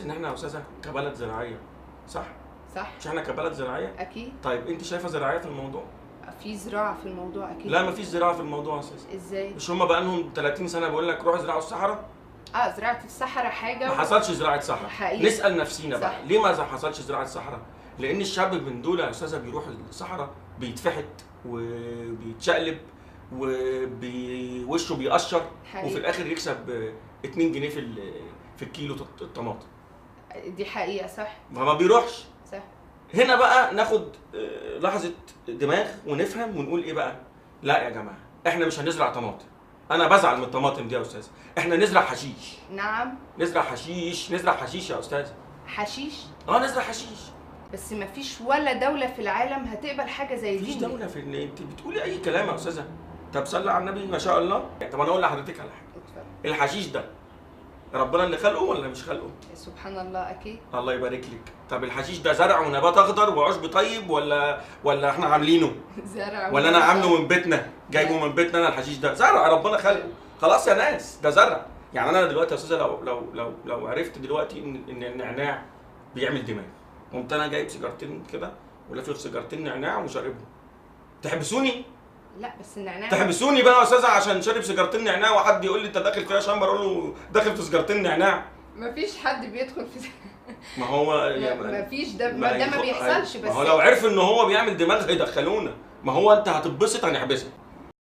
ان احنا يا استاذه كبلد زراعية، صح؟ صح. مش احنا كبلد زراعية؟ اكيد. طيب انت شايفه زراعية في الموضوع؟ في زراعة في الموضوع اكيد. لا مفيش زراعة في الموضوع يا استاذه. ازاي؟ مش هما بقى لهم 30 سنة بيقول لك روحوا ازرعوا الصحراء؟ زراعة الصحراء حاجة، ما حصلش زراعة صحراء. حقيقي. نسال نفسينا بقى ليه ما حصلش زراعة صحراء؟ لان الشاب من دول يا استاذه بيروح الصحراء بيتفحت وبيتشقلب ووشه بيقشر، وفي الاخر يكسب 2 جنيه في الكيلو الطماطم. دي حقيقة صح. ما بيروحش. صح. هنا بقى ناخد لحظة دماغ ونفهم ونقول ايه بقى؟ لا يا جماعة احنا مش هنزرع طماطم، انا بزعل من الطماطم دي يا استاذ، احنا نزرع حشيش. نعم، نزرع حشيش، نزرع حشيش يا استاذ. حشيش؟ نزرع حشيش. بس ما فيش ولا دولة في العالم هتقبل حاجة زي دي. مفيش دولة في انت بتقولي اي كلام يا استاذه. طب صلي على النبي ما شاء الله. طب انا اقول لحضرتك على حاجة. اتفضل. الحشيش ده ربنا اللي خلقه ولا مش خلقه؟ سبحان الله اكيد. الله يبارك لك. طب الحشيش ده زرع ونبات اخضر وعشب طيب ولا احنا عاملينه؟ زرع ولا انا عامله من بيتنا؟ جايبه من بيتنا انا؟ الحشيش ده زرع ربنا خلقه. خلاص يا ناس ده زرع. يعني انا دلوقتي يا استاذه لو لو لو لو عرفت دلوقتي ان النعناع بيعمل دماغ، قمت انا جايب سيجارتين كده ولافف سيجارتين نعناع وشاربهم، تحبسوني؟ لا بس النعناع تحبسوني بقى يا استاذه عشان شارب سيجارتين نعناع، وحد يقول لي انت داخل فيها شامبر اقول له داخل في سيجارتين نعناع؟ مفيش حد بيدخل في ما هو مفيش ده ما بيحصلش. بس ما هو لو عرف ان هو بيعمل دماغ هيدخلونا. ما هو انت هتتبسط هنحبسك.